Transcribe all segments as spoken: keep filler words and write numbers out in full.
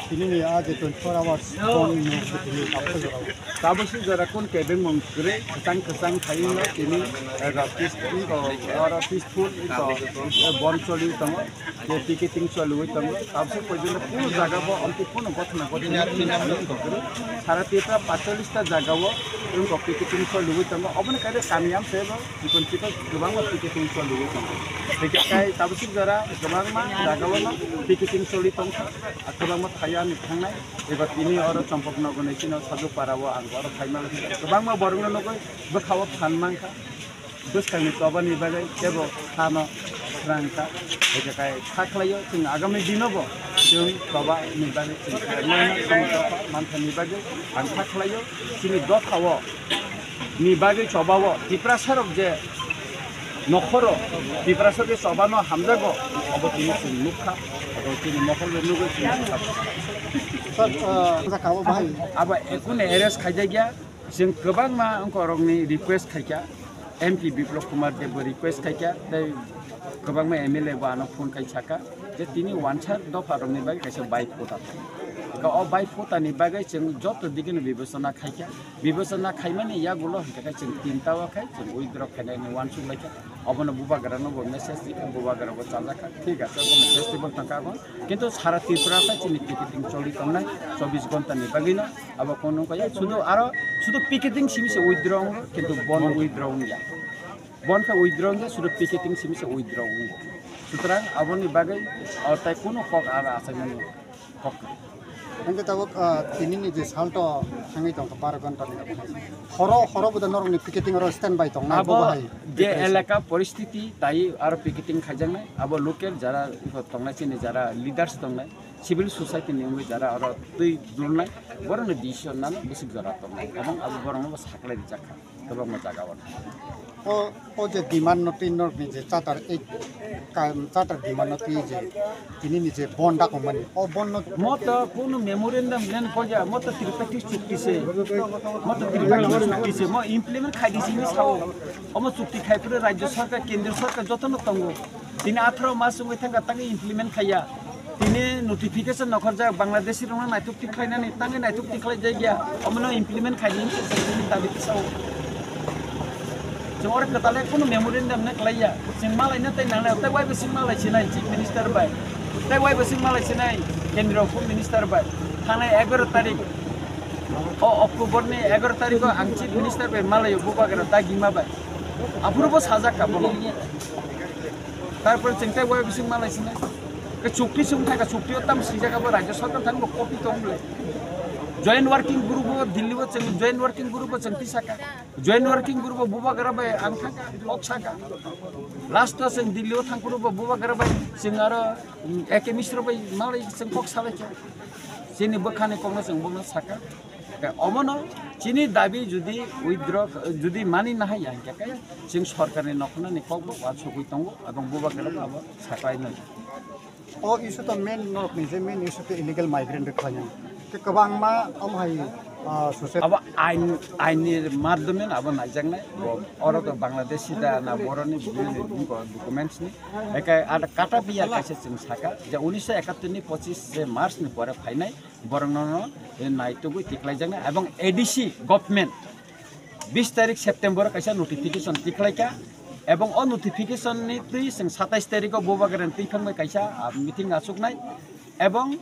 Tini ni a je twenty-four hours bond no tini kapsa jora. Tabuk si jora kun kebeng mong kre, kesang kesang khayo no tini, eh, ga peace, ko, oro peaceful, ko, eh, bond choli tongo, je picketing choli tongo. Tabuk si porjonto kuno jaga bo, amtwi kuno gotna gotna sara Tripura paitsollis ta jaga o, ko picketing choli tongo. Oboni kaisa kami amse bo, jikon chikon kwbangma picketing choli tongo. Hingke kai tabuk si jora kwbangma jaga o no picketing choli tongkha. Kwbangma thaya ni thangnai, eba tini oro Chompok nogor ni chini Sajwk para o ang oro phaima kwbangma borok no nugwi bwkha o phan mankha, bwskang ni choba ni bagwi tebo kha no srang kha, eka kai kha khlai o chwng agami dino bo chwng choba ni bagwi chwng khlai mano, chini dopha mantha ni bagwi ang kha khlai o chini dopha o ni bagwi choba o Tiprasa rok je nokhoro Tiprasa je choba no hamjago, obo tini chwng nukha, obo tini mokol bai nugwi chwng nukha. Sir, uh, jaka o bahai. Abo ekun arrest khaijak ya, chwng kwbangma wngkorokni request khaikha, M P Biplab Kumar Deb bo request khaikha, tei kwbangma M L A bo ano phone khai sakha je tini wansa dopha rokni bagwi kaisa bai phota. Eka o bai phota ni bagwi chwng joto digi no bibechona khaikha. Bibechona khaimani yagulo hwnkhe khe chwng tinta o khe chwng withdraw khainani uansuk laikha. Obono bubagra no bo message rikha, bubagra bo chajakha, thik ache, obono festival tongkha abo. Kintu sara Tripura khe chini picketing choli tongnai chobbish ghonta ni bagwi no. Abo kono kaya sudu aro sudu picketing simi se withdraw wngo, kintu bond withdraw wngya. Bond khe withdraw wngya, sudu picketing simi se withdraw wngo. Sutrang aboni bagwi o tai kono kok aro achaimani. Hingke tabuk, ah, tini ni je salto thangwi tongkha baro ghonta ni. Horo, horo bo da norok ni picketing oro stand by tong nai, abo bo bahai je preparation. Elaka poristiti tai aro picketing khaijaknai, abo local jara tongnai, chini jara leaders tongnai, civil society ni wngwi jara oro twi dulnai, borok ni decision nano bwswk jora tongnai, ebong abo borok no bo saklai rijak kha. Kwbangma jaga o. O, o je demand no twi norok ni je charter, ei ka-, charter demand no twi je tini ni je bond dakong mani, o bond no. Mo to kuno memorandum len ko ya, mo to Tripartite chukti se, mo to Tripartite chukti se, mo implement khai di sini sao. Omo chukti khai pore Rajya Sarkar, Kendriya Sarkar joto no tongo. Tini atharo mas wngwi thangkha, tangwi implement khaiya. Tini notification nokhorjak, Bangladeshi rokno naithok thik khlainani, tangwi naithok thik khlai jakya. Omono implement khaidi hinwi se tini dabi tisao. Chwng oro kwtal khe kunu memorandum no khlaiya. Chwng malaino tei nangnai, tei waibo chwng malai sinai Chief Minister bai. Tei waibo chwng malai sinai Kendriya Home Minister bai. Thangnai egaroh tarik, o October ni egaroh tarikh o ang Chief Minister bai malaio, bubagra dagima bai. Aphuru bo sajak kha bono. Tarpore chwng tei wai bising malai sinai. Ke chukti se wngkha, ke chukti o tam swijak abo Rajya Sarkar thang bo copy tong le. Joint working group o Delhi o chwng joint working group o chwng tisaka. Joint working group o bubagra bai ang thangka, kok saka. Last o chwng Delhi o thang group o bubagra bai chwng aro, mm, A K Mishra bai malai chwng kok salai kha. Chini bwkhani kokno chwng bono saka. Ke omono chini dabi jodi withdraw, jodi mani nahai ya hingke ke chwng sorkarni nokhnani kokbo uansugwi tongo, ebong bubagra abo saklai nai. O issue to main norok ni je main issue to illegal migrant rok khlainai. Ke kwbangma omo hai, ah, social. Abo ain, ain ni madhyome abo naijaknai. Bo, oro to Bangladeshi da na boroni bini documents ni. Eke ada kata biya kaisa chwng saka je unisho ekattor ni pochis je March ni pore phainai. Borokno no naitugwi tikhlaijaknai ebong A D C government bis tarik September kaisa notification tikhlaikha ebong o notification ni twi chwng satais tarikh o bubagrani twiphang bai kaisa, ah, meeting achuknai ebong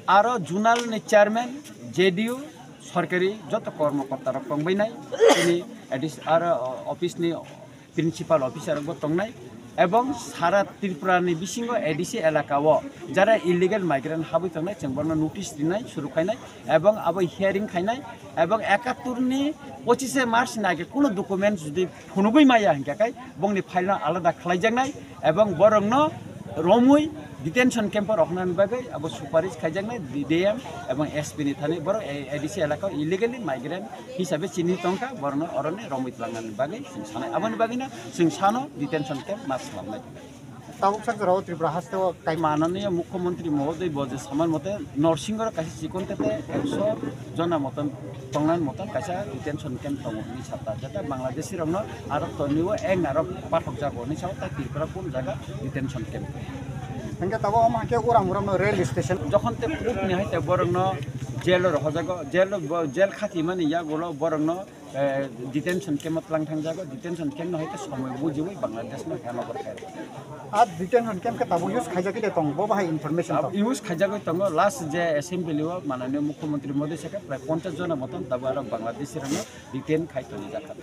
aro zonal ni chairman, J D U, sorkari joto kormokorta rok tongbainai chini A D C aro, oh, office ni principal officer rok bo tongnai, ebong sara Tripura ni bisingo A D C elaka o jara illegal migrant habwi tongnai, chwng borokno notice rinai, suru khainai, ebong abo hearing khainai, ebong ekattor ni pochishe March ni age kuno document jodi phunugwi maya hinkhe kai bongni file no alada khlaijaknai, ebong borokno romwi detention camp o roknani bagwi abo suparis khaijaknai D D M ebong S P ni thani borok A D C elaka o illegally migrant hisabe chini tongkha, borokno oroni romwi twlangnani bagwi chwng sanai. Aboni bagwino chwng sano detention camp ma swlamnai. Tabuk sak jorao Tripura hasteo kai mananiya Mukhyamantri mohodoi bo je saman mote Norsingoro kaisa chikon tete ekso jona moton tongnani moton kaisa detention camp tongo hinwi sakha. Jata Bangladeshi rokno aro tonwi o eng narok pathok jago hinwi sao, tai Tripura kun jaga detention camp. Hingke tabo omo hingke uram uram no rail station. Jokhon te proof ni hai te borok no jail o rohojago, jail o bo-, jail khati mani yagulo borok no, eh, detention camp o tlang thangjago, detention camp no hai te somoi bujiwi Bangladesh no handover khai. A detention camp ke tabo use khaijak de tong, bo bahai information tong. Use khaijagwi tongo, last je assembly o manani mukhyamantri modi se khe prai ponchash jona moton tabo aro Bangladeshi rok no detain khai tongwi jakha.